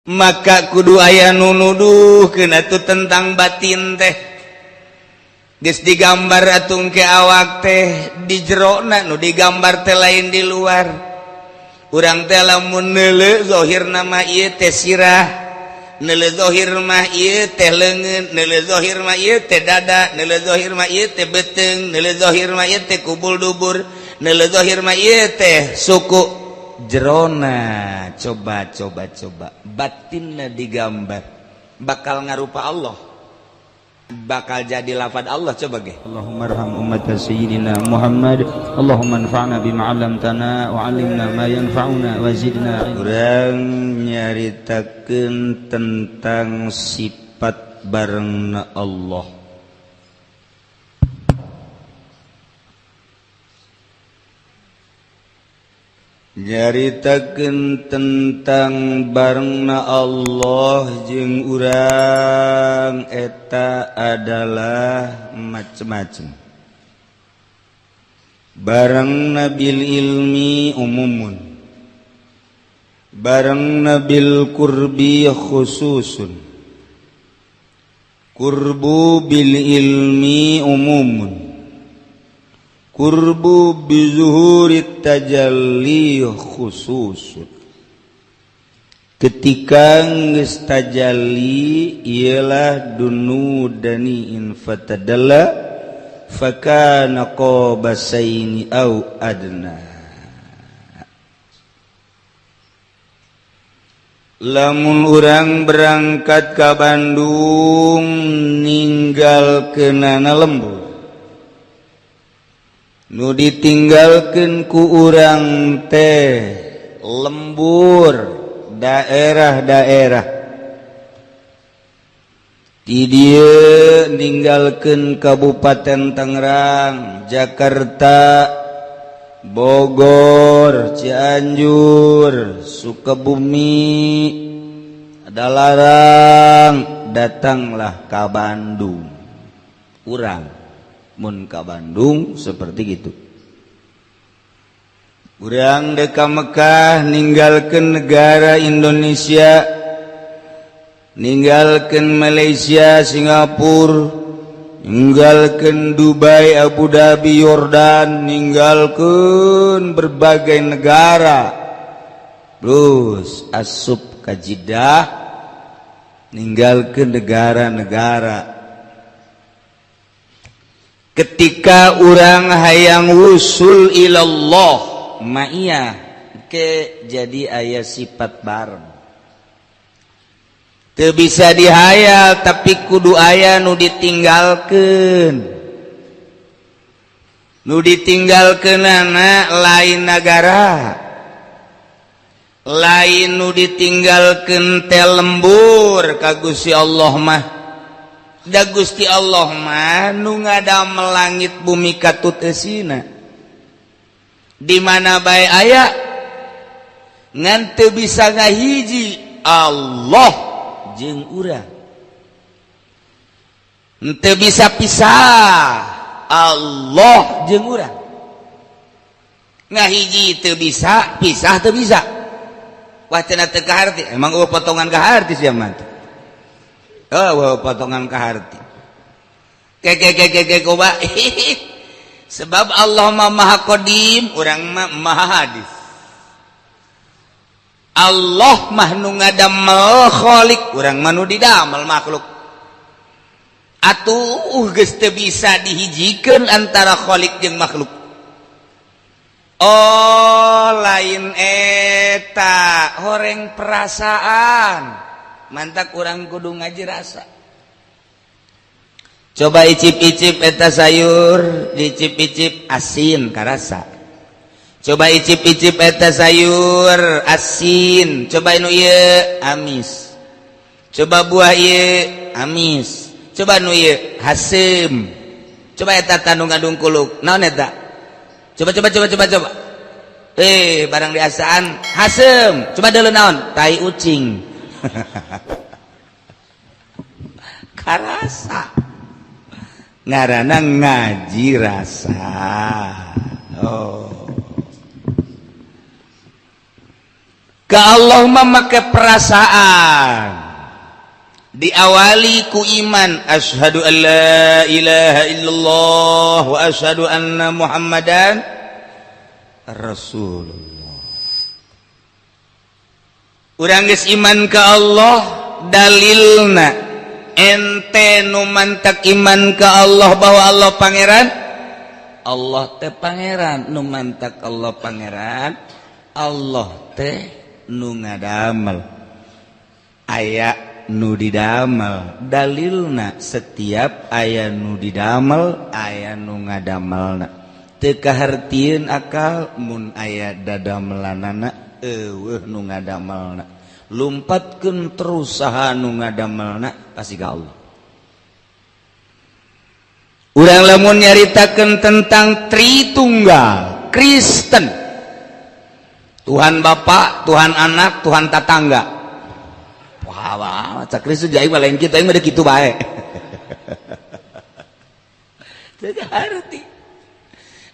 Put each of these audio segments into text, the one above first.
Maka kudu aya nu nuduhkeun atuh tentang batin teh. Geus digambar atuh ke awak teh di jerona, nu digambar teh lain di luar. Urang teh lamun neuleu zahir nama ieu teh sirah, neuleu zahir mah ieu teh leungeun, neuleu zahir mah ieu teh dada, neuleu zahir mah ieu teh beuteung, neuleu zahir mah ieu teh kubul dubur, neuleu zahir mah ieu teh suku. Jerona coba coba coba batinna digambar bakal ngarupa Allah, bakal jadi lafad Allah. Coba ge. Allahumma arham ummat sayyidina Muhammad. Allahumma anfa'na bima 'allamtana wa 'allimna ma yanfa'una wa zidna ilma. Urang nyaritakeun tentang sifat barengna Allah. Nyaritakeun tentang barengna Allah jeung urang eta adalah macem-macem. Barengna bil ilmi umumun, barengna bil qurbi khususun, qurbu bil ilmi umumun, qurbu bizuhurit tajalli khususun. Ketika geus tajalli ialah dunu dani in fatadalla fakana qabasaini au adna. Lamun urang berangkat ka Bandung ninggalkeunana lembur, nu ditinggalkan ku urang teh lembur daerah-daerah di dieu ninggalkeun Kabupaten Tangerang, Jakarta, Bogor, Cianjur, Sukabumi, Dalarang, datanglah ka Bandung. Urang mun ka Bandung seperti gitu. Urang dek ka Mekah ninggalkeun negara Indonesia, ninggalkeun Malaysia, Singapura, ninggalkeun Dubai, Abu Dhabi, Yordan, ninggalkeun berbagai negara. Terus asup ka Jeddah, ninggalkeun negara-negara. Ketika urang hayang wusul ilallah ma'iyah ke jadi aya sifat bareng teu bisa dihayal, tapi kudu aya nu ditinggalkeun. Nu ditinggalkeunana lain nagara, lain nu ditinggalkeun teh lembur ka Gusti Allah mah. Da Gusti Allah mah nu ngadamel langit bumi katut eusina, di mana bae aya, ngan teu bisa ngahiji Allah jeung urang, teu bisa pisah Allah jeung urang. Ngahiji teu bisa, pisah teu bisa. Wah cenah teu kaharti, emang eueuh potongan kaharti sia mah. Oh, potongan kaharti. Ke ke ke ke coba. Sebab Allah mah maha qadim, urang mah maha hadis. Allah mah nu ngadamel khalik, urang mah nu didamel makhluk. Atuh geus teu bisa dihijikeun antara khalik jeung makhluk. Oh, lain eta horeng perasaan. Mantak urang kudu ngaji rasa. Coba icip-icip eta sayur, dicip-icip asin karasa. Coba icip-icip eta sayur asin, coba nu ieu amis. Coba buah ieu amis. Coba nu ieu haseum. Coba eta tanu ngadungkuluk, naon eta? Coba coba coba coba coba. Barang diasaan haseum, coba deuleu naon? Tai ucing. Karasa ngarana ngaji rasa. Oh, Ke Allah memakai perasaan, diawali ku iman, asyhadu an la ilaha illallah wa asyhadu anna Muhammadan Rasulullah. Urang geus iman ke Allah, dalilna ente nu mantak iman ke Allah bahwa Allah pangeran. Allah teh pangeran, nu mantak Allah pangeran, Allah teh nu ngadamel, aya nu didamel. Dalilna setiap aya nu didamel, aya nu ngadamelna. Teu kahartieun akal mun aya dadamelanana, eueuh nu ngadamelna. Lumpatkeun terus saha nu ngadamelna, pasti ka Allah. Urang lamun nyaritakeun tentang Tritunggal Kristen, Tuhan Bapak, Tuhan Anak, Tuhan Tatangga. Wah, wah, cak Kristus jadi lain kita yang udah gitu bae. Teu arti.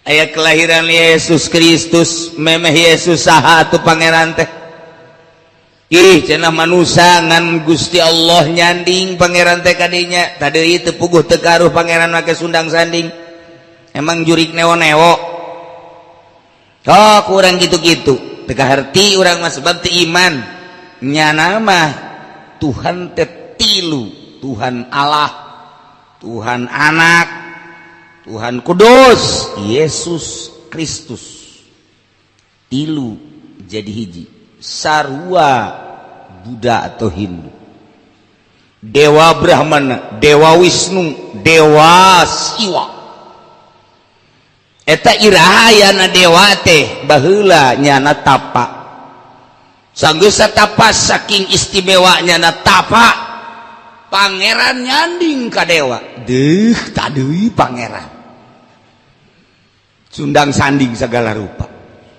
Aya kelahiran Yesus Kristus, memeh Yesus saha atuh pangeran teh? Ih, cenah manusa ngan Gusti Allah nyanding pangeran teh kadinya. Tadi itu puguh teu karuh pangeran make sundang sanding. Emang jurik neo-neo. Oh, kurang gitu-gitu. Teu kaharti urang mah sebab teu iman. Nyana mah Tuhan teh tilu, Tuhan Allah, Tuhan Anak, Tuhan Kudus, Yesus Kristus. Tilu jadi hiji. Sarua Buddha atau Hindu. Dewa Brahmana, Dewa Wisnu, Dewa Siwa. Eta iraha ayana dewa teh? Baheula nyana tapa. Sanggeus tapa, saking istimewanya na tapa, pangeran nyanding ka dewa. Deuh, tadi pangeran sundang sanding segala rupa,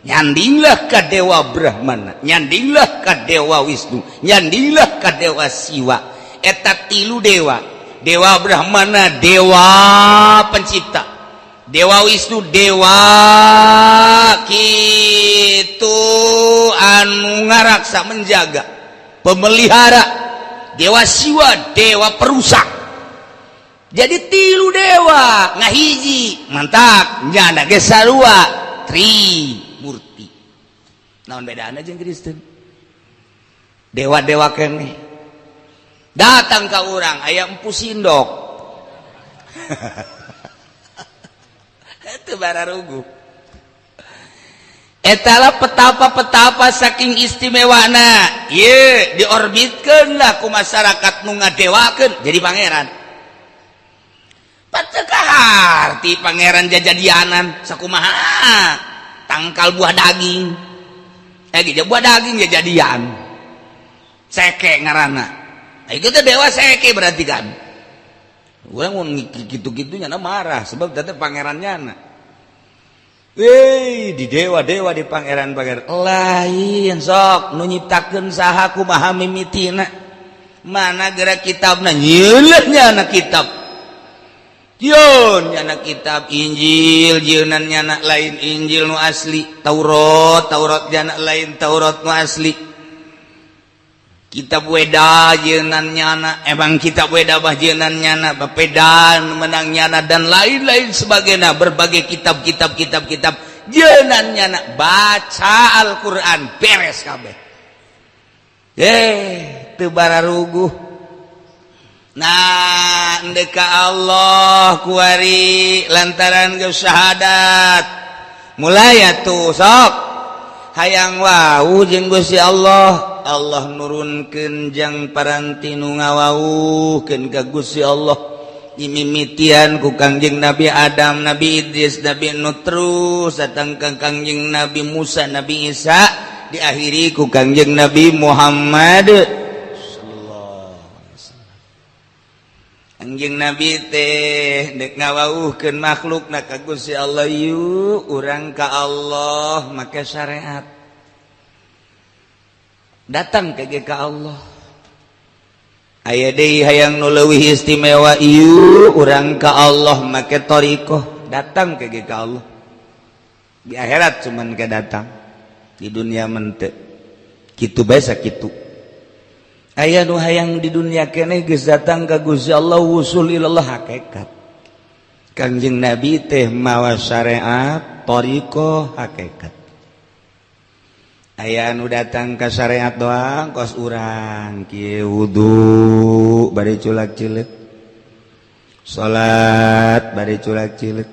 nyandinglah ka dewa Brahmana, nyandinglah ka dewa Wisnu, nyandinglah ka dewa Siwa. Eta tilu dewa, dewa Brahmana dewa pencipta, dewa Wisnu dewa kitu anu ngaraksa, menjaga, pemelihara, dewa Siwa dewa perusak. Jadi tilu dewa ngahiji, mantap nyana ge sarua Trimurti. Naon bedana jeung Kristen? Dewa-dewa keneh datang ke urang, aya Empu Sindok itu bararugu. Etalah petapa-petapa saking istimewana ye diorbitkeun lah ku masyarakat nu ngadewakeun jadi pangeran. Arti pangeran jajadianan sakumaha tangkal buah daging, eh gitu, buah daging jajadian seke ngaranna. Nah, itu teh dewa seke berarti kan. Urang mun gitu-gitu nyana marah sebab teh pangerannya na. Weh, di dewa-dewa, di pangeran-pangeran lain, sok nu nyiptakeun saha, kumaha mimitina, mana gerak kitabna, nyeuleut nyana kitab. Jieun nyana kitab Injil, jieunan nyana lain Injil nu asli, Taurat, Taurat nyana lain Taurat nu asli, kitab Weda jieunan nyana, emang kitab Weda bah jieunan nyana, Bapedan menang nyana, dan lain-lain sebagainya, berbagai kitab-kitab kitab-kitab jieunan nyana. Baca Al-Qur'an beres kabeh. Eh, teu bararuguh. Nah, ndeka Allah kuari lantaran geus syahadat mulai atuh sok hayang wau jeung Gusti Allah. Allah nurunkeun jang paranti nu ngawauhkeun ka Gusti Allah, dimimitian ku Kangjeng Nabi Adam, Nabi Idris, Nabi Nuh, terus datang ka Kangjeng Nabi Musa, Nabi Isa, diakhiri ku Kangjeng Nabi Muhammad sallallahu alaihi wasallam. Kangjeng Nabi teh dek ngawauhkeun makhlukna ka Gusti Allah, yuk urang ka Allah make syariat. Datang ke ka Allah. Aya deui hayang nu leuwih istimewa, ieu urang ka Allah make thariqah. Datang ke ka Allah di akhirat, cuman ke datang di dunia mente. Kitu bae sakitu. Aya nu hayang di dunia keneh geus datang ka Gusti Allah, wusul ilallah, hakikat. Kangjeng Nabi teh mawa syariat, thariqah, hakikat. Aya nu datang ka syariat doang, kos urang kieu, wudu bari culak cilik, salat bari culak cilik.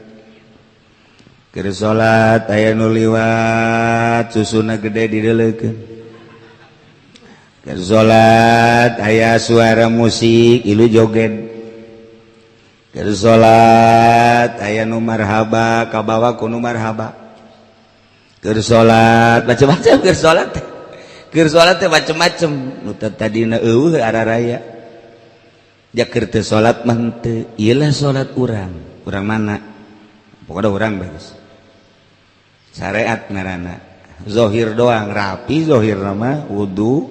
Keur salat aya nu liwat, susuna gede dideleukeun. Keur salat aya suara musik, ilu joget. Keur salat aya nu marhaba, kabawa ku nu marhaba. Keur salat macam-macam, keur salat teh, keur salat teh macam-macam. Nu tadina eueuh araraya. Ja keur teu salat mah henteu. Ieu lah salat urang. Urang mana? Pokoknya urang bagus. Syariat ngaranna. Zohir doang rapi, zohir nama wudu,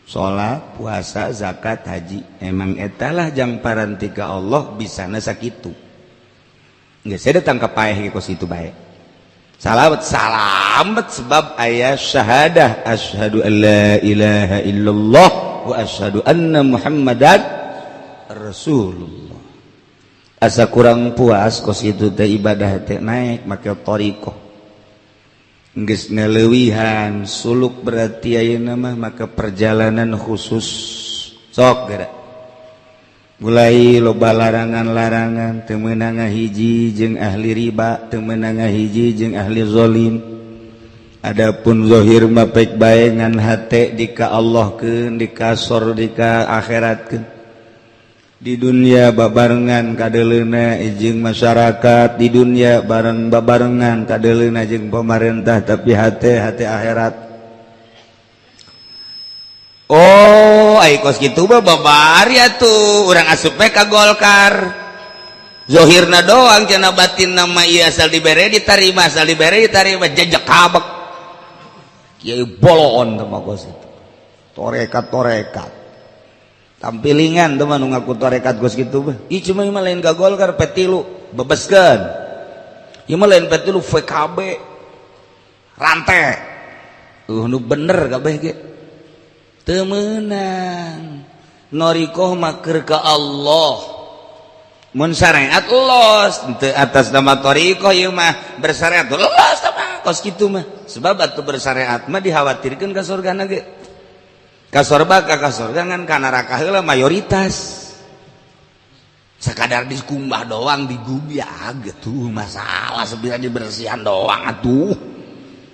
salat, puasa, zakat, haji. Emang etalah jang parantika Allah bisana sakitu. Geus saya datang ka paeh kos itu bae. Salamet salamet sebab aya syahadah, asyhadu an la ilaha illallah wa asyhadu anna Muhammadan Rasulullah. Asa kurang puas kos itu teh, ibadah teh naik make thariqah. Geus ngaleuwihan suluk, berarti ayeuna mah maka perjalanan khusus sok geura. Mulai loba larangan-larangan, teu meunang ngahiji jeung ahli riba, teu meunang ngahiji jeung ahli zalim. Adapun zahir mah pek bae, ngan hate dika Allahkeun, dikasor, dika akhiratkeun. Di dunia babarengan kadeleuna jeung masyarakat, di dunia bareng babarengan kadeleuna jeung pemerintah, tapi hate hate akhirat. Oh, ai kos kitu mah babari atuh urang asup we ka Golkar. Zohirna doang cenah, batin nama ieu asal dibere ditarima, asal dibere ditarima, jejak kabek. Kiai boloon teh mah kos itu. Torekat torekat. Tampilingan tuh mah nu ngaku torekat kos kitu mah. Ih, cuma mah lain ka Golkar, P3 bebeskeun. Ieu mah lain P3, VKB. Rantai. Nu bener kabeh ge. Teu meunang. Thoriqoh mah keur ka Allah. Mun syariat los, teu atas nama thoriqoh ieu mah bersyariat los mah kos kitu mah. Sebab atuh bersyariat mah dikhawatirkeun ka surgana ge. Ka sorga ka surga, ngan ka neraka heula mayoritas. Sekadar dikumbah doang, digubiag gitu masalah, sebenarnya dibersihan doang atuh.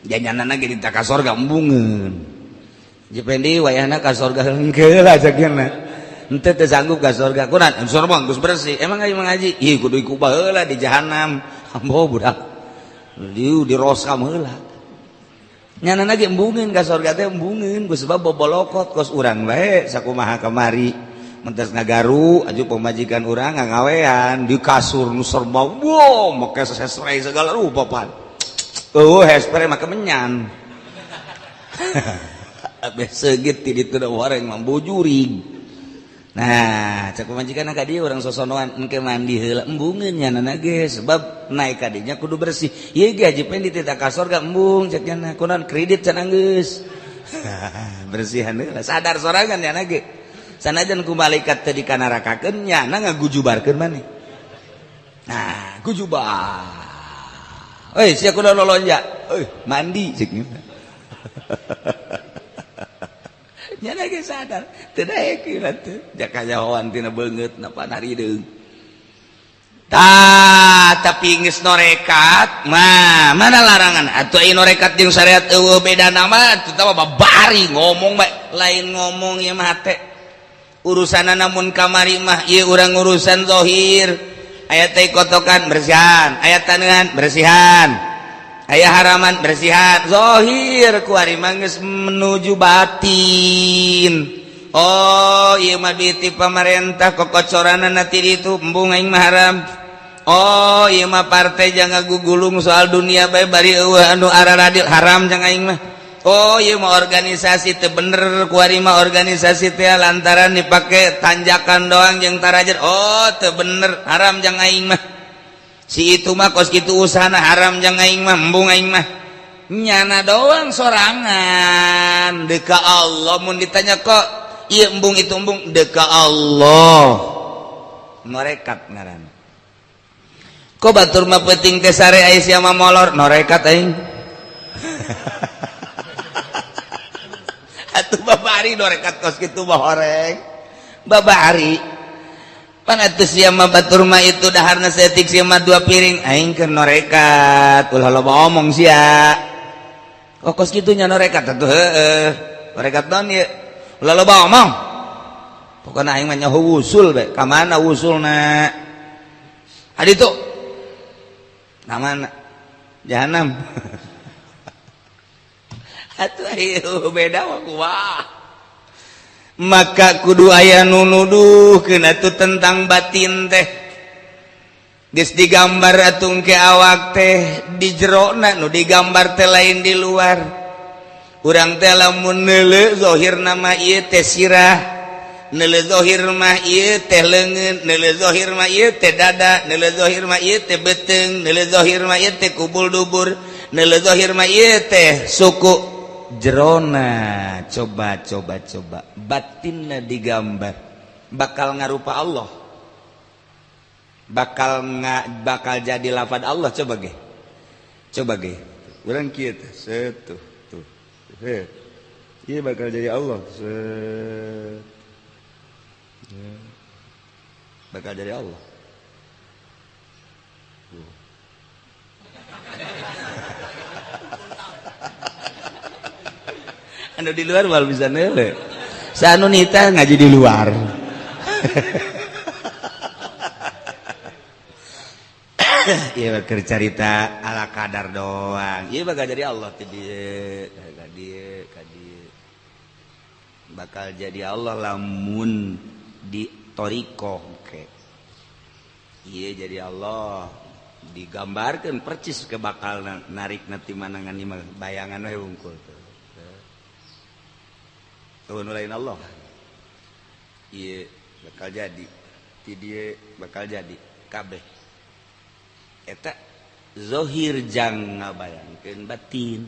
Janganana ge ka sorga embungeun. Jependi wayahna ka sorga hengkeul aja geuna. Henteu, teu sanggup ka sorga. Kunaon? Sorga geus bersih. Emang ayo mengaji? Ih, kudu ikubah heula di jahanam. Ambo budak. Di roskam heula. Nyana ge embungeun ka sorga teh embungeun ku sebab bobolokot kos urang bae sakumaha kamari. Mentas ngagaru aju pemajikan urang ngagawean di kasur nu serba, wow, make hairspray segala rupa pan. Oh, hairspray make menyan. Abis segit di ditu da wareng mambujurig. Nah, cek pemajikan ka dieu urang sosonoan, engke mandi heula, embungeun nyana ge sebab naik ka dinya kudu bersih. Ieu ge Haji Pendi teh ka sorga embung cek nyana, kunaon, kredit can anggeus. Bersihan heula, sadar sorangan nyana ge. Sanajan ku malaikat teh dikanarakakeun, nyana ngagujubarkeun maneh. Nah, gujubar. Euy, sia kudu lolonja. Euy, mandi cek nyana. Nyana ge sadar, teu daek ieu teh. Jaka nyahoan tina beungeut napa harideung. Tah, tapi geus norekat mah mana larangan atuh aya norekat jeung syariat eueuh beda nama atuh mah babari ngomong bae, lain ngomong ieu mah hate. Urusanna namun kamari mah ieu urang urusan zahir. Aya teh kotokan bersihan, aya taneuhan bersihan. Aya haraman bersihan, zahir. Kuari mah geus menuju batin. Oh, ieu mah duit ti pamarentah, kokocoranna ti ditu, embung aing mah, haram. Oh, ieu mah partai jangan gugulung soal dunia bae bari eueuh anu araradil, haram jang aing mah. Oh, ieu mah organisasi teu bener, kuari mah organisasi teh lantaran dipake tanjakan doang jeung tarajer. Oh, teu bener, haram jang aing mah. Si itu mah kos kitu usahana, haram jang aing mah, embung aing mah. Nyana doang sorangan deka Allah mun ditanya kok ieu embung itu embung deka Allah norekat ngaranna. Kok batur mah peuting teh sare aya sia mah molor norekat aing. Atuh babari norekat kos kitu mah horeng. Babari pan atuh sia mah batur mah itu daharna saeutik sia mah 2 piring aing keur norekat ulah loba omong sia. Oh kos kitu nya norekat atuh heueuh. Norekat naon ieu? Ulah loba omong. Pokona aing mah nyaho wusul bae. Ka mana wusulna? Adi tuh. Ka mana? Jahanam. Atuh ayo beda mah kumaha. Maka kudu aya nu nuduhkeun atuh tentang batin teh. Geus digambar atuh ke awak teh di jerona nu digambar teh lain di luar. Urang teh lamun neuleuh zahir nama ieu teh sirah, neuleuh zahir mah ieu teh leungeun, neuleuh zahir mah ieu teh dada, neuleuh zahir mah ieu teh beuteung, neuleuh zahir mah ieu teh kubul dubur, neuleuh zahir mah ieu teh suku. Jerona coba coba coba batinna digambar bakal ngarupa Allah, bakal bakal jadi lafad Allah. Coba ge, coba ge urang kieu teh set tuh tuh he ieu bakal jadi Allah set bakal jadi Allah. Anu di luar wal bisa neuleuh. Saanu nita ngaji di luar. Ieu keur carita ala kadar doang. Ieu bakal jadi Allah ti dieu, ka dieu, ka dieu. Bakal jadi Allah lamun di thariqah ke. Ieu jadi Allah digambarkeun percis ke bakal narik nanti manangan bayangan we wungkul tuh. Tuh lain Allah. Ieu bakal jadi, ti dieu bakal jadi kabeh. Eta zahir jang ngabayangkeun batin.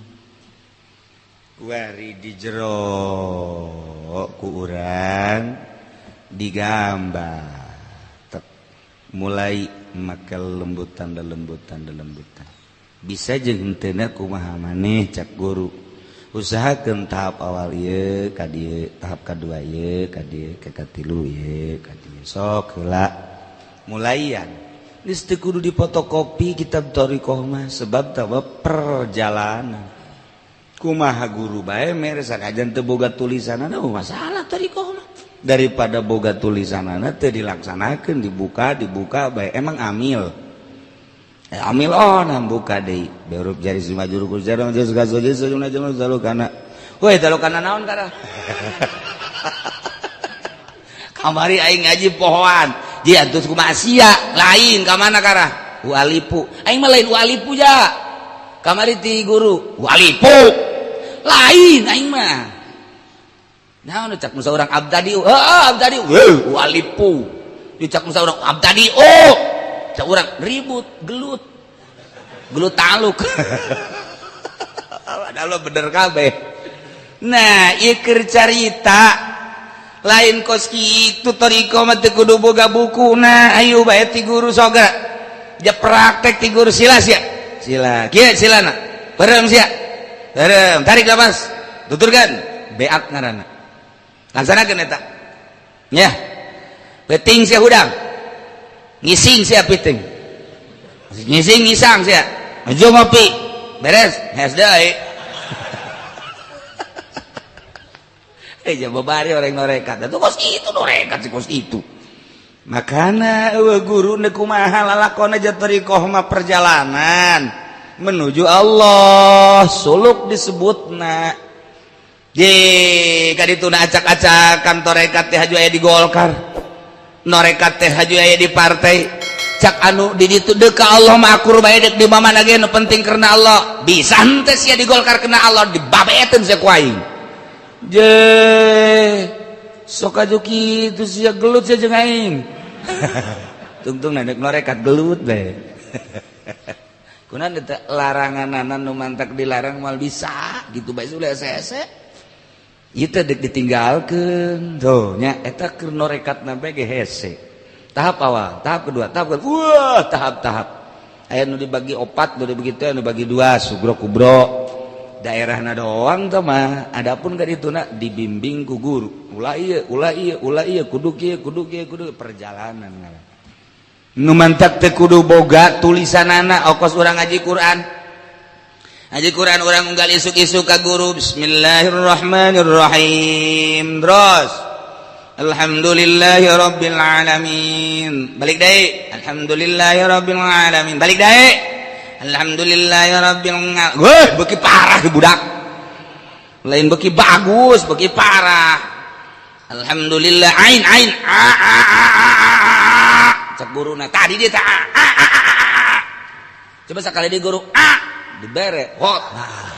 Kuari di jero ku urang digambar. Tek, mulai make lembutan lembutan lembutan. Bisa jeung henteu kumaha maneh cak guru. Usahakeun tahap awal ieu ka dieu, tahap kadua ieu ka dieu, ka katilu ieu ka dieu. Sok heula mulaian. Geus teu kudu dipotokopi kitab thariqah mah sebab tawa perjalanan. Kumaha guru bae mere sanajan teu boga tulisanana masalah thariqah mah. Daripada boga tulisanana teu dilaksanakeun, dibuka dibuka bae emang amil. Amil oh nah buka deui berup jari sumajur ku jarang geus gazo geus sujuna jama zalukana. Woi zalukana naon kana? Kamari aing ngaji pohoan. Dia terus kumaha sia lain ka mana karah? Walipu. Aing mah lain walipu ja. Kamari ti guru walipu. Lain aing mah. Naon cak musa urang abdadi? Heeh abdadi. Heuh walipu. Dicak musa urang abdadi. Oh. Cak urang ribut, gelut. Gelut taluk. Padahal bener kabeh. Nah, ieu keur carita lain kos kitu thariqah mah teu kudu boga bukuna. Ayo bae ti guru soga. Ja praktek ti guru sila sia. Sila. Kieu silana. Berem sia. Berem, tarik napas. Tuturkan. Beak ngaranna. Laksanakeun eta. Nya. Peuting sia hudang. Ngising sia piting. Ngising ngisang sia. Maju ngopi. Beres, hes deui. Babari orang norekat. Itu kos itu norekat si kos itu. Makana eueuh guru neuk kumaha lalakon aja thariqah mah perjalanan menuju Allah, suluk disebutna. Ye, kadituna acak-acakan torekat teh haju aya di Golkar. Norekat teh haju aya di partai. Cak anu di ditu deuk ka Allah mah akur bae deuk di mana ge nu penting karena Allah. Bisa henteu sia di Golkar kena Allah dibabeeteun sia ku aing. Je sok aju kitu sia gelut sia jeung aing. Tungtung nek norekat gelut bae. Kunaon eta laranganana nu mantak dilarang moal bisa gitu bae ulah hese. Ieu teh deuk ditinggalkeun. Tuh nya eta keur norekatna bae ge hese. Tahap awal, tahap kedua, tahap kedua, wah tahap-tahap. Aya nu dibagi opat, nu dibagi teh, nu dibagi dua, sugro kubro. Daerahna doang teh mah, adapun ka dituna dibimbing ku guru. Ulah ieu, ulah ieu, ulah ieu, kudu kieu, kudu kieu, kudu perjalanan ngaran. Nu mantak teh kudu boga tulisanana okos urang ngaji Quran. Ngaji Quran urang unggal isuk-isuk ka guru, bismillahirrahmanirrahim. Terus alhamdulillahirabbil alamin. Balik deui, alhamdulillahirabbil alamin. Balik deui. Alhamdulillahirabbil alamin. Weuh, beuki parah budak. Lain beuki bagus, beuki parah. Alhamdulillah ain ain a a a a a. Cek guruna tadi dia a a a a. Coba sekali di guru a dibere hot. Nah.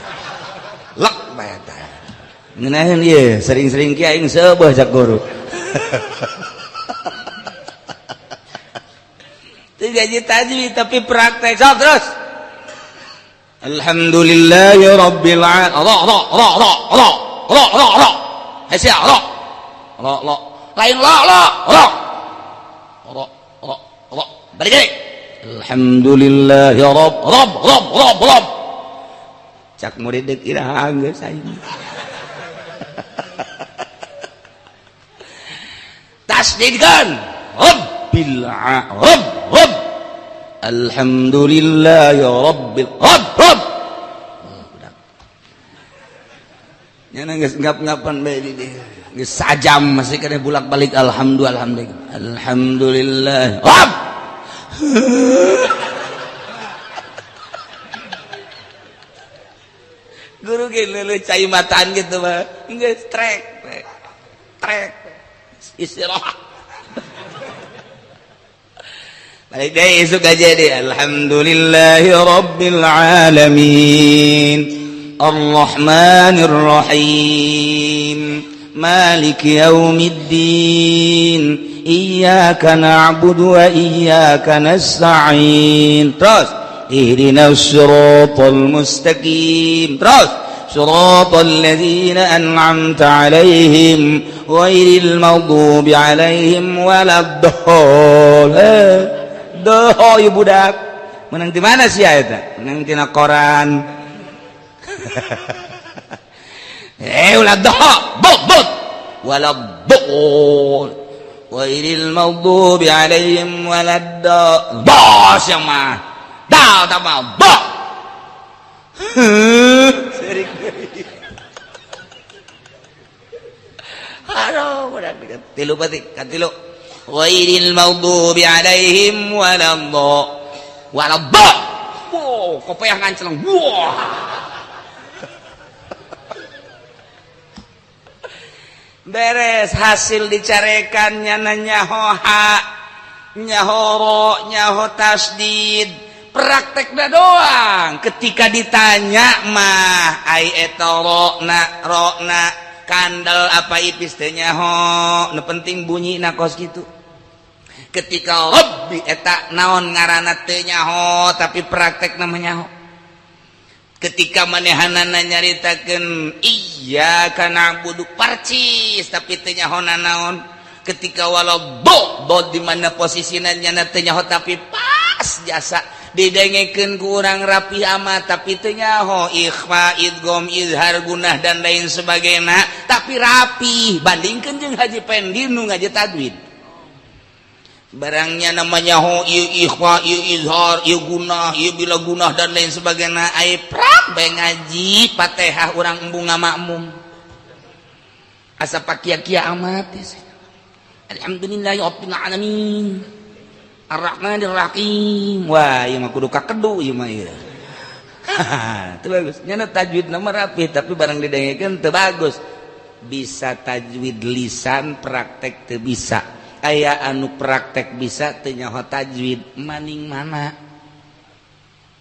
Lek bae teh. Ngeunaheun ieu, sering-sering ki aing seubeuh cek guru. Teu gaji tajwid tapi praktek sok terus. Alhamdulillahi rabbil alamin. Ra ra ra ra ra ra ra ra. Hese ra. Ra ra. Lain la la ra. Ra ra ra. Balik deui. Alhamdulillahi rabb rabb rabb rabb rabb. Cak murid deuk iraha geus aing. Tasdidkan rabbil rabb rabb. Alhamdulillah ya rabbil rabb rabb. Nyana geus ngap-ngapan bae di dieu. Geus sajam masih kena bolak-balik alhamdulillah alhamdulillah rabb. Guru ge leuleut cai mataan gitu mah. Geus trek trek istirahat. Balik deh isuk aja deh. Alhamdulillahi rabbil alamin. Arrahmanir rahim. Maliki yaumiddin. Iyyaka na'budu wa iyyaka nasta'in. Terus ihdinas siratal mustaqim. Terus siratal ladzina an'amta 'alaihim ghairil maghdubi 'alaihim waladdallin. Doh ieu budak. Menang di mana sih eta? Menang tina koran. Ulah doh, bot bot. Waladdallin. Ghairil maghdubi 'alaihim waladdallin. Bos yang mah. Dal tambah bo. Serik deui. Aduh, budak tilu batik, kan tilu. Ghairil maghdubi 'alaihim waladdallin. Waladdallin. Wow, kopeah ngancleng. Wah. Beres hasil dicarekan nyana nyaho ha, nyaho ro, nyaho tasdid. Praktekna doang. Ketika ditanya mah ai eta ro na ro na kandel apa ipis teh nyaho, nu penting bunyi na kos kitu. Ketika rabbi eta naon ngaranna teh nyaho tapi praktekna mah nyaho. Ketika manehanana nyaritakeun iyyaka na'budu parcis tapi teu nyaho naon. Ketika walau bo bo di mana posisina nyana teu nyaho tapi pas jasa didengekeun ku urang rapi amat tapi teu nyaho ikhfa idgham izhar gunah dan lain sebagainya tapi rapi bandingkeun jeung Haji Pendi nu ngaji tajwid. Barangnya namanya ho ieu ikhfa ieu izhar ieu gunah ieu bila gunah dan lain sebagainya ai prak bae ngaji Fatihah urang embung ngamakmum asa pakia-kia amat. Alhamdulillahi rabbil alamin arrahmanir rahim. Wah ieu mah kudu kakedu ieu mah ieu. Teu bagus nyana tajwid mah rapi tapi barang didengekeun teu bagus. Bisa tajwid lisan praktek teu bisa. Aya anu praktek bisa teu nyaho tajwid maning mana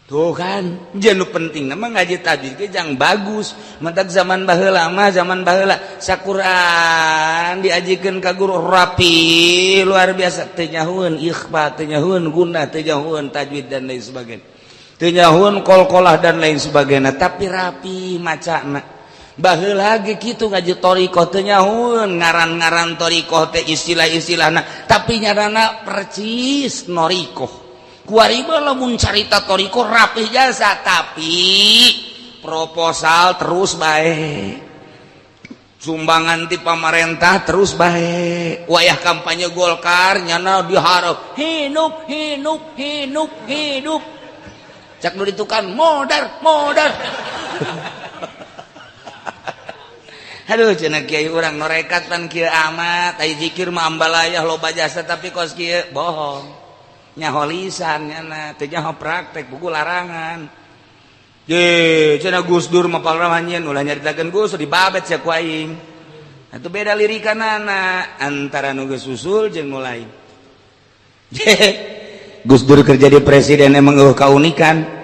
tuh kan jeung nu penting mah ngaji tajwid ge jang bagus. Mentak zaman baheula mah zaman baheula saquran diajikeun ka guru rapi luar biasa teu nyahoeun ikhfa teu nyahoeun gunah teu nyahoeun tajwid dan lain sebagainya. Teu nyahoeun kol-kolah dan lain sebagainya, tapi rapi macana. Baheula lagi kitu ngaji thoriqoh teu nyahoeun ngaran-ngaran thoriqoh teh, istilah-istilahna, tapi nyarana percis norikoh. Kuari mah lamun carita thoriqoh rapih jasa, tapi proposal terus bae, sumbangan ti pamarentah terus bae. Wayah kampanye Golkar nyana diharap hidup, hidup, hidup, hidup. Cak nu ditukan modar, modar. Aduh, cenah kiai urang, norekat pan kieu amat, ai zikir mah ambalayah loba jasa, tapi kos kieu bohong. Nyaho lisan nyana, teu nyaho praktek, buku larangan. Ye, cenah Gus Dur mah palraman, ulah nyaritakeun Gus Dur dibabet sia ku aing. Atuh beda lirikanana antara nu geus usul jeung nu lain. Gus Dur kerja di presiden emang eueuh kaunikan.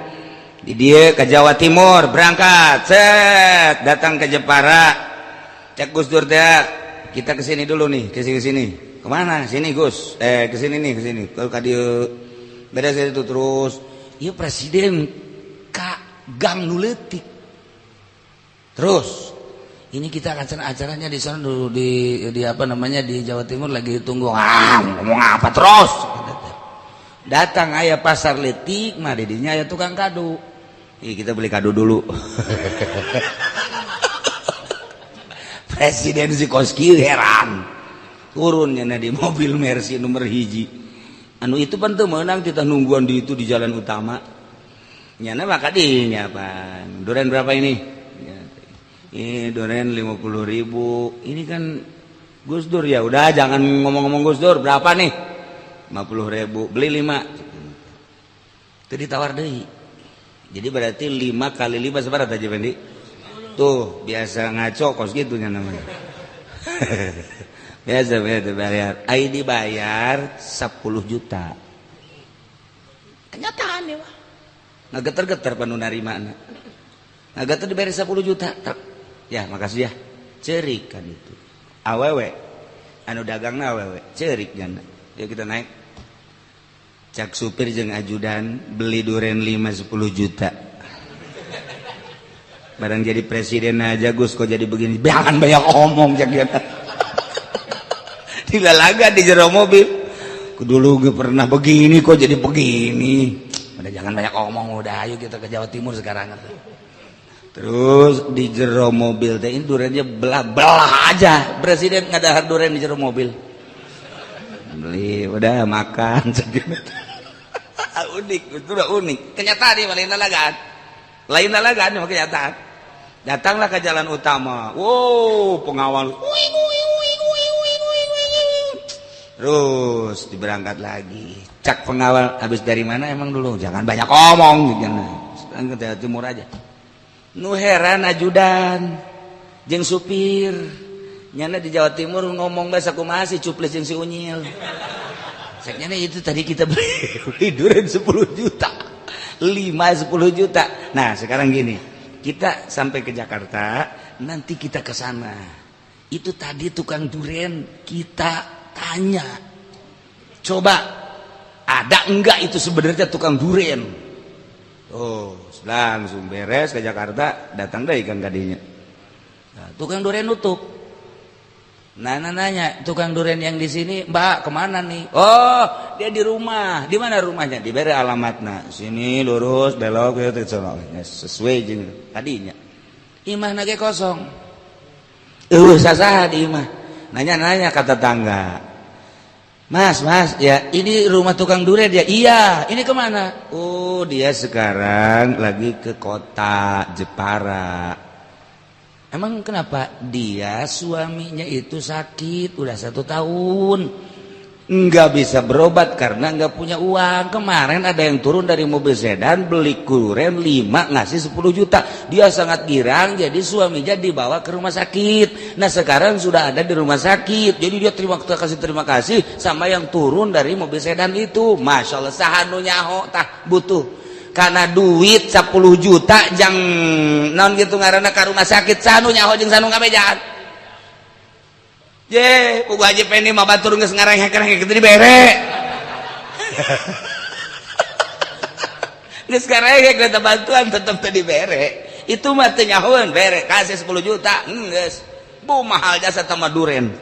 Di dieu ke Jawa Timur berangkat, set datang ke Jepara. Cek Gus Dur teh, kita kesini dulu nih, kesini sini. Kemana? Sini Gus. Kesini nih, kesini. Ke ka dieu. Beres itu terus. Ieu presiden ka gang nu leutik. Terus ini kita akan acaranya di sana dulu di apa namanya, di Jawa Timur lagi tunggu. Ah, ngomong apa terus? Datang aya pasar leutik mah, didinya aya tukang kado. Ih, kita beli kado dulu. Presiden si koski heran. Turunnya di mobil Mercy nomor hiji. Anu itu pan teu meunang kita nungguan di itu di jalan utama. Nyana maka dinya pan. Duren berapa ini? Ini duren 50.000. Ini kan Gus Dur, ya udah jangan ngomong-ngomong Gus Dur, berapa nih? 50.000, beli 5. Itu ditawar deui. Jadi berarti 5 kali 5 seberapa aja, Fendi? Tuh, biasa ngaco kos gitu nya namanya. Biasa biasa bayar. Ai dibayar 10 juta. Kenyataan ya, mah. Ngageter-geter panu narimana. Ngageter dibayar 10 juta. Tek. Ya, makasih ya. Cerik kan itu. Awewe. Anu dagangna awewe, cerik janda. Ya kita naik. Cak supir jeung ajudan beli duren 5 10 juta. Barang jadi presiden aja Gus kok jadi begini. Jangan banyak omong cak dia. Dilalaga di jero mobil. Dulu gue pernah begini kok jadi begini. Udah jangan banyak omong, udah ayo kita ke Jawa Timur sekarang. Terus di jero mobil teh ini durennya belah-belah aja. Presiden ngadahar duren di jero mobil. Beli, udah makan. Unik, itu udah unik. Kenyataan nih, lain lalagaan. Lain lalagaan kenyataan. Datanglah ke jalan utama. Wow, pengawal. Terus diberangkat lagi. Cak pengawal, habis dari mana emang dulu? Jangan banyak omong gitu. Sekarang ke Jawa Timur aja. Nu heran ajudan jeung supir. Nyana di Jawa Timur ngomong bahasa kumaha sih cuplis jeung si unyil. Ceknya itu tadi kita beli duren 10 juta. 5 10 juta. Nah, sekarang gini. Kita sampai ke Jakarta, nanti kita ke sana. Itu tadi tukang duren kita tanya. Coba ada enggak itu sebenarnya tukang duren? Oh, langsung beres ke Jakarta, datang deh ikan kadinya. Nah, tukang duren nutup. Nah, nanya tukang duren yang di sini, Mbak, kemana nih? Oh, dia di rumah. Di mana rumahnya? Diberi alamatna. Sini lurus, belok gitu, sesuai jeung tadinya. Imah nage kosong. Eueuh sasaha di imah. Nanya-nanya ke tetangga. Mas, mas, ya ini rumah tukang duren ya? Iya, ini kemana? Oh, dia sekarang lagi ke kota Jepara. Emang kenapa? Dia suaminya itu sakit udah 1 tahun, nggak bisa berobat karena nggak punya uang. Kemarin ada yang turun dari mobil sedan beli duren 5 ngasih 10 juta. Dia sangat girang, jadi suaminya dibawa ke rumah sakit. Nah sekarang sudah ada di rumah sakit. Jadi dia terima kasih sama yang turun dari mobil sedan itu. Masya Allah, saha nu nyaho tah butuh. Karena duit 10 juta jang non gitu ngaranna ka rumah sakit, saha nu nyaho jeung saha nu ngabejaan. Je, puguh Haji Pendi mah batur geus ngarengek-rengek kitu dibere. Geus karege eta bantuan tetep teu dibere. Itu mah teu nyahoeun bere kasih 10 juta geus. Bu mahal jasa tama duren.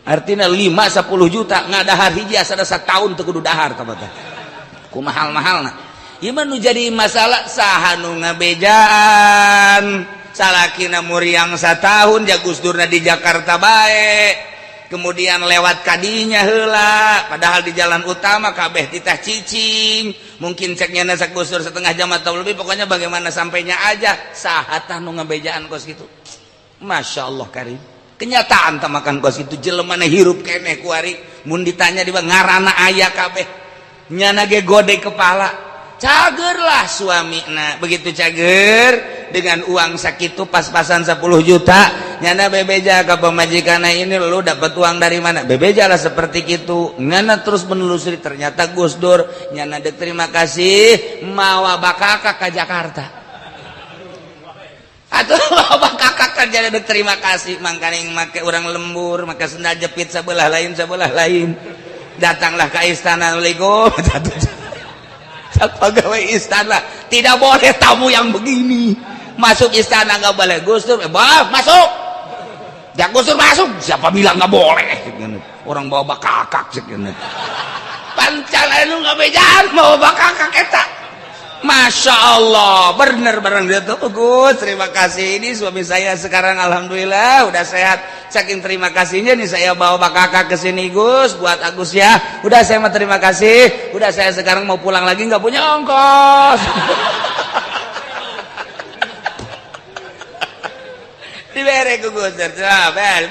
Artinya 5 10 juta ngadahar hiji asa satahun teu kudu dahar tah teh. Ku mahal-mahalna. Ieu mah nu jadi masalah saha nu ngabejaan. Salakina muriang satahun ja Gus Durna di Jakarta bae. Kemudian lewat kadinya heula padahal di jalan utama kabeh titah cicing. Mungkin ceknya nasak Gus Dur setengah jam atau lebih, pokoknya bagaimana sampainya aja. Saha tah nu ngabejaan kos gitu. Masya Allah karim. Kenyataan tak makan kos itu jelema na hirup keneh kuari mun ditanya di ngarana aya kabeh nyana ge gode kepala cagerlah suami. Nah begitu cager dengan uang sakitu pas-pasan 10 juta nyana bebeja ke pamajikanna, ini lu dapat uang dari mana? Bebeja lah seperti itu. Nyana terus menelusuri, ternyata Gus Dur. Nyana dek terima kasih mawa bakaka ke Jakarta atau bawa kakak kan jadi dek terima kasih mangkaning make orang lembur maka sendal jepit sebelah lain sebelah lain. Datanglah ke istana, "Assalamualaikum." Pegawai istana, "Tidak boleh tamu yang begini masuk istana, nggak boleh." Gus Dur, "Eh, maaf, masuk ya." Gus Dur masuk, "Siapa bilang nggak boleh? Orang bawa bakakak." Pancan lu nggak bejaan bawa bakakak eta. Masya Allah, bener barang dia tuh. Gus, terima kasih, ini suami saya sekarang alhamdulillah udah sehat. Saking terima kasihnya nih saya bawa bakakak ke sini, Gus, buat Agus ya. Udah, saya mau terima kasih. Udah, saya sekarang mau pulang lagi nggak punya ongkos. Dibere ku Gus,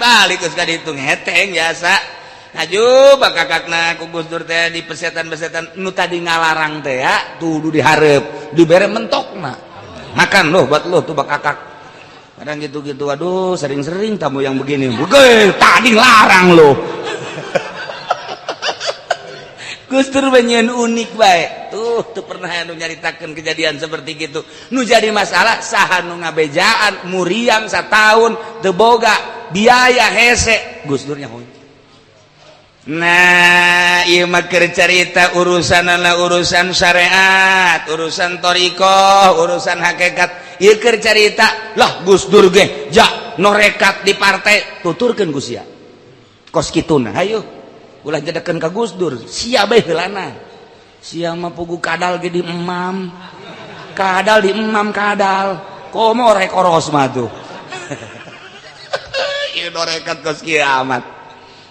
balik Gus ka ditu ngeteng biasa. Aju bakakakna ku Gus Dur teh di pesetan-pesetan nu tadi ngalarang teh ya, tuh dihareup, dibere mentokna. Makan loh buat lo tuh bakakak. Kadang gitu-gitu, aduh sering-sering tamu yang begini. Bukan, tadi larang loh. Gus Dur banyak unik baik. Tuh, tuh pernah anu nyaritakeun kejadian seperti gitu. Nu jadi masalah saha nu ngabejaan muriang satahun teu boga biaya hese. Gus Dur nyaho. Nah, ieu mah keur carita urusanana urusan syariat, urusan thoriqoh, urusan hakikat. Ieu keur carita lah Gus Dur ge ja norekat di partai tuturkeun ku sia. Kos kituna hayu ulah jedekeun ka Gus Dur, sia bae heulana. Sia mah pugu kadal ge di emam. Kadal di emam kadal. Komo rek koros mah tuh. Ieu norekat kos kieu amat.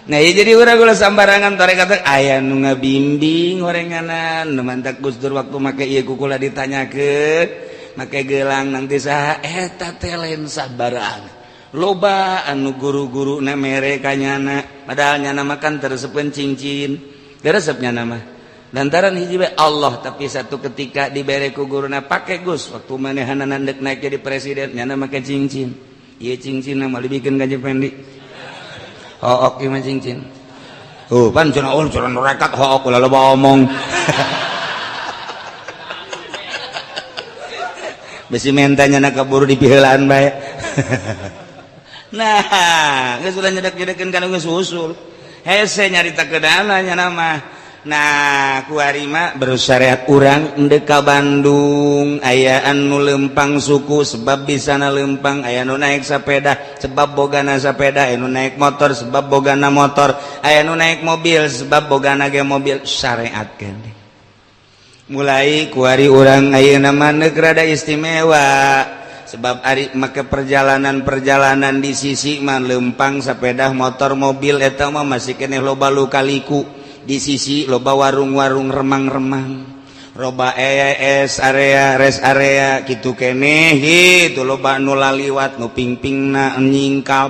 Nah, ya jadi urang ulah sambarangan tarekat aya nu ngabimbing horenganan nu mantak Gus Dur waktu make ieu kukula ditanyakeun make gelang nanti saha eta teh lain sabarang. Loba anu guru-guru na mere ka nyana padahal nyana makan teresepeun cincin resep nyana mah lantaran hiji bae Allah. Tapi satu ketika dibere ku guruna, pake Gus, waktu manehanana dek naik jadi presiden nyana make cincin ieu cincin mah dibikeun ka Pendi. Hook ieu mah cincin. Oh, pan cenah oh cenah rekat hook ulah loba omong. Besi mentanya nak keburu dipiheulaan bae. Nah, geus ulah nyedek-nyedekeun kana geus usul. Hese nyarita keunana nya mah. Nah, kuari mah bersyariat urang endek ka Bandung aya anu lempang suku sebab bisana lempang, aya nu naik sepeda sebab bogana sepeda, aya nu naik motor sebab bogana motor, aya nu naik mobil sebab bogana ge mobil. Syariat keneh mulai kuari urang ayeuna mah neuk rada istimewa sebab ari make perjalanan-perjalanan di sisi mah lempang sepeda motor mobil eta mah masih keneh loba luka-liku. Di sisi loba warung-warung remang-remang, loba ES area, rest area gitu keneh gitu, loba nu laliwat nu pingpingna nyingkab,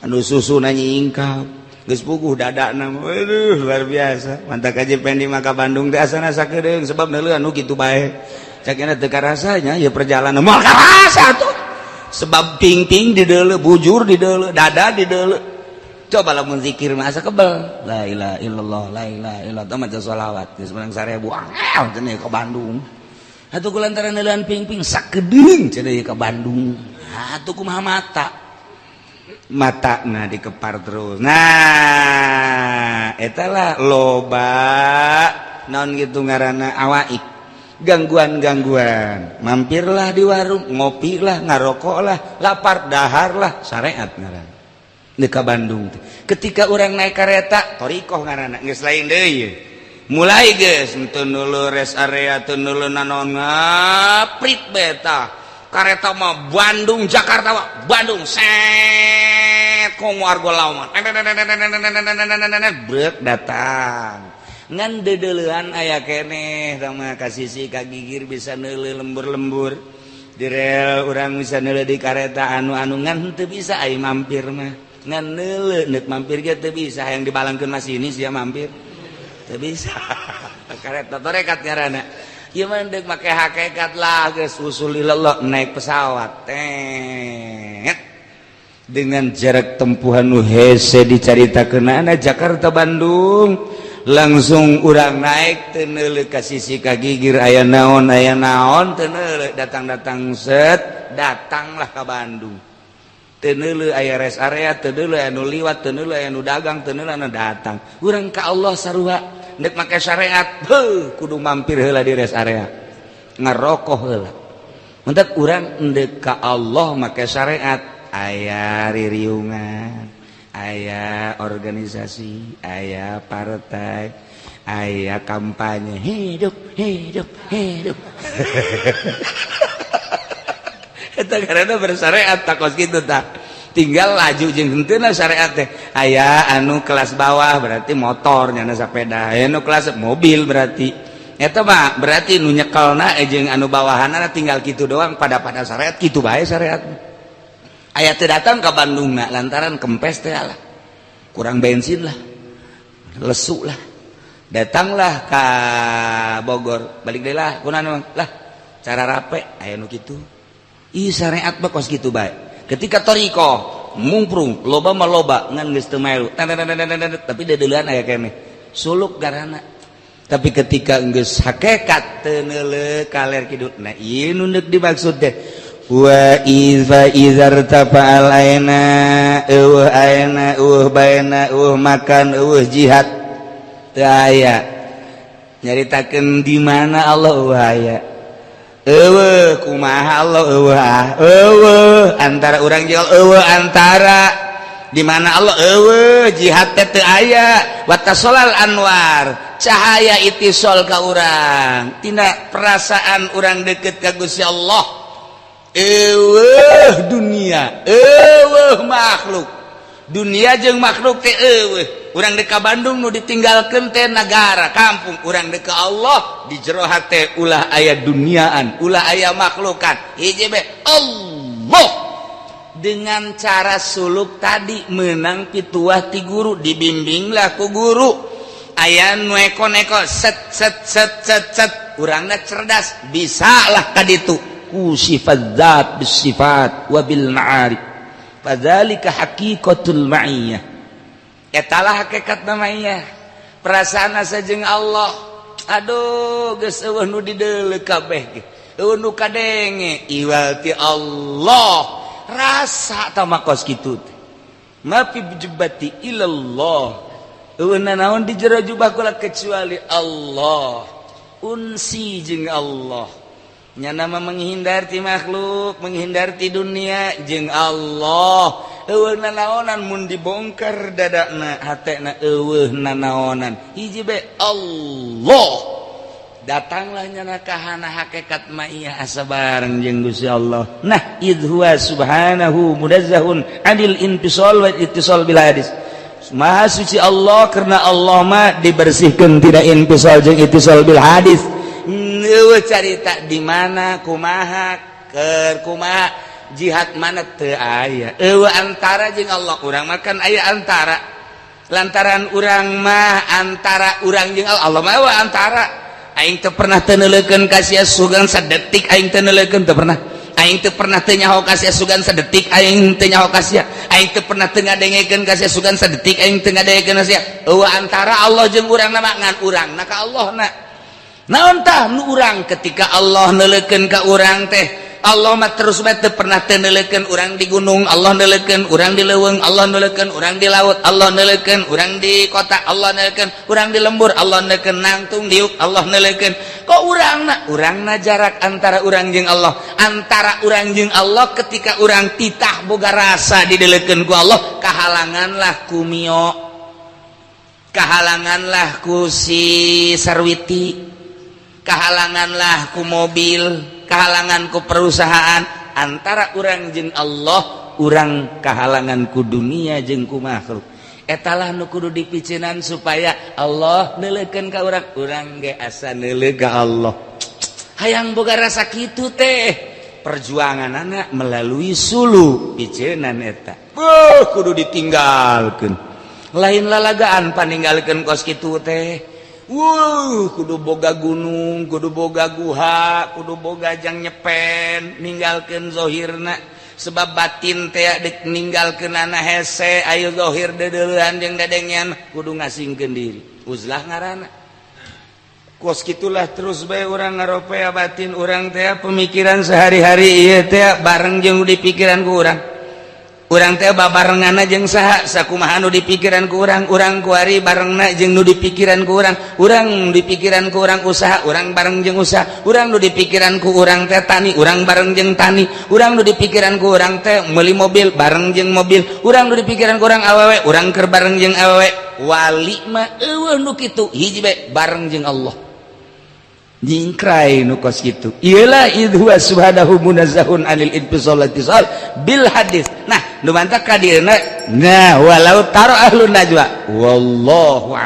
anu susuna nyingkab, geus puguh dadana. Waduh, luar biasa. Mantak aja Pendi maka Bandung teh asana sakedeung sebab neuleuan nu kitu bae. Cakena teu karasanya ya perjalanan moal karasa tuh sebab pingping di deuleu, bujur di deuleu, dada di deuleu. Coba lamun zikir mah asa kebel, la ilaha illallah, la ilaha illallah, maca sholawat geus menang 1000 angel cenah ke Bandung. Atuh kulantaran neuleun ping-ping sakedeung cenah ke Bandung. Atuh kumaha mata mata nah dikepar terus. Nah, eta lah loba naon gitu ngaranna awaik. Gangguan-gangguan, mampirlah di warung, ngopi lah, ngarokok lah, lapar, dahar lah, syariat ngaran. Ka Bandung teh ketika orang naik kereta, thoriqoh ngaranna, geus lain deui. Mulai geus teu dulu rest area, teu dulu naon, ngaprit beta kareta mah. Bandung Jakarta mah Bandung set komo argo lawan brek datang, ngan dedelean aya keneh sama ka sisi ka gigir, bisa neuleuh lembur-lembur di rel urang, bisa neuleuh di kareta anu-anu, ngan teu bisa ai mampir mah. Ngan neuleuh, neuk mampir ge teu bisa, yang dibalangkeun masinis ya mampir teu bisa. Kareta torekat ngaranna ieu mah. Deuk make hakikat lah, geus usul ilallah, naik pesawat tet dengan jarak tempuhan nu hese dicaritakeunana, Jakarta Bandung, langsung urang naik, teu neuleuh ka sisi ka gigir aya naon, aya naon, teu neuleuh. Datang-datang set, datanglah ka Bandung, teu neuleuh aya rest area, teu neuleuh aya nu liwat, teu neuleuh aya nu dagang, teu neuleuh anu datang. Urang ka Allah sarua, ndek make syariat, heuh, kudu mampir heula di rest area, ngarokok heula. Mentak urang ndek ka Allah make syariat, aya ririungan, aya organisasi, aya partai, aya kampanye, hidup, hidup, hidup. Eta karena bersyariat tak kos kitu. Tak tinggal laju jeung henteu syariat teh. Aya anu kelas bawah berarti motor, nyana sepeda, aya anu kelas mobil, berarti eta mah berarti nu nyekelna jeung anu bawahanna tinggal kitu doang. Pada pada syariat kitu bae. Syariat aya teu datang ke Bandung na lantaran kempes teh lah, kurang bensin lah, lesu lah, datanglah ke Bogor, balik deh lah, kunaon lah, cara rape aya nu kitu. Ih, syariat mah kos kitu bae. Ketika thoriqoh mungprung, loba mah loba, ngan geus teu melu, tapi deudeuleun aya keneh suluk garana. Tapi ketika geus hakikat, teu neuleuh kaler kidul. Nah, ieu nu deuk dimaksud teh wa iza izartafa'al aina, eueuh aina, eueuh baina, eueuh makan, eueuh jihad, teu aya nyaritakeun di mana Allah, eueuh aya, eueuh kumaha Allah, eueuh ah, eueuh antara urang jeung eueuh, antara di mana Allah, eueuh jihad teh teu aya. Watasolal anwar, cahaya itisol ka urang, tina perasaan urang deket ka Gusti Allah, eueuh dunia, eueuh makhluk, dunia jeung makhluk teh eueuh. Urang dek ka Bandung, nu ditinggalkeun teh nagara kampung. Urang dek ka Allah, di jero hate ulah aya duniaan, ulah aya makhlukan, hiji be Allah. Dengan cara suluk tadi menang pituah ti guru, dibimbinglah ku guru, aya nu eko-neko, set set set set set, urangna cerdas, bisa lah kaditu. Ku sifat zat bis sifat wa bil ma'arif, fadzalika haqiqatul ma'iyah. Etalah hakikat namanya, perasaan asa jeung Allah. Aduh, geus eueuh nu dideuleu kabeh ge, eueuh nu kadenge iwal ti Allah. Rasa tah kos kitu teh, ma fi jubbati ilallah, eueuh nanaon di jero jubah kula kecuali Allah. Unsi jeung Allah, nyana mah menghindar ti makhluk, menghindar ti dunia, jeung Allah eueuh nanaonan. Mun dibongkar dadana, hatena, eueuh nanaonan, hiji be Allah. Datanglah nyana kahana hakikat ma'iyah, asa bareng jeung Gusti Allah. Nah, idh huwa subhanahu munazzahun anil infisal wa ittisal bil hadis. Maha suci Allah, karena Allah mah dibersihkan, tidak infisal jeung ittisal bil hadis. Eueuh carita di mana, kumaha, keur kumaha, jihad mana, teu aya. Eueuh antara jeung Allah. Urang makan aya antara, lantaran urang mah antara urang jeung Allah, Allah mah eueuh antara. Aing teu pernah teu neuleukeun ka sia sugan sadetik, aing teu neuleukeun, teu pernah. Aing teu pernah teu nyaho ka sia sugan sadetik, aing teu nyaho ka sia. Aing teu pernah teu ngadengekeun ka sia sugan sadetik, aing teu ngadengekeun ka sia. Eueuh antara Allah jeung urang na mah, ngan urang na ka Allah na. Naon tah nu urang ketika Allah neuleukeun ka urang teh? Allah mah terus bae teu pernah teu neuleukeun. Urang di gunung, Allah neuleukeun. Urang di leuweung, Allah neuleukeun. Urang di laut, Allah neuleukeun. Urang di kota, Allah neuleukeun. Urang di lembur, Allah neuleukeun. Nangtung diuk, Allah neuleukeun. Kok urangna, urangna jarak antara urang jeung Allah, antara urang jeung Allah, ketika urang titah boga rasa dideleukeun ku Allah, kahalanganlah ku Mio, kahalanganlah ku si Sarwiti, kahalanganlah ku mobil, kahalangan ku perusahaan. Antara urang jeung Allah, urang kahalangan ku dunia jeung ku makhluk. Etalah nu kudu dipiceunan supaya Allah neuleukeun ka urang, urang ge asa neuleuh ka Allah. Hayang boga rasa kitu teh perjuangan anak melalui sulu piceunan eta. Beuh, kudu ditinggalkeun, lain lalagaan paninggalkeun kos kitu teh. Wuh, kudu boga gunung, kudu boga guha, kudu boga jang nyepen, ninggalkeun zohirna, sebab batin teh dek ninggalkeun anak hese. Ayo zohir deudeuleun jeung dedengean, kudu ngasingkeun diri. Uzlah ngaranna. Kos kitulah terus bae urang ngaropea batin urang teh, pemikiran sehari-hari ieu teh bareng jeung di pikiran ku urang. Urang teh babarenganna jeung saha, sakumaha nu dipikiran ku urang. Urang kuari barengna jeung nu dipikiran ku urang. Urang dipikiran ku urang usaha, urang bareng jeung usaha. Urang nu dipikiran ku urang teh tani, urang bareng jeung tani. Urang nu dipikiran ku urang teh meuli mobil, bareng jeung mobil. Urang nu dipikiran ku urang awewe, urang keur bareng jeung awewe. Wali mah euweuh nu kitu, hiji bae, bareng jeung Allah. Nyingkrai nu kos kitu. Iyalah, idh huwa subhanahu munazzahun anil infisal ittisal bil hadis. Nah, nu mantak ka dieuna, nah, walau taro ahlun najwa wallahu.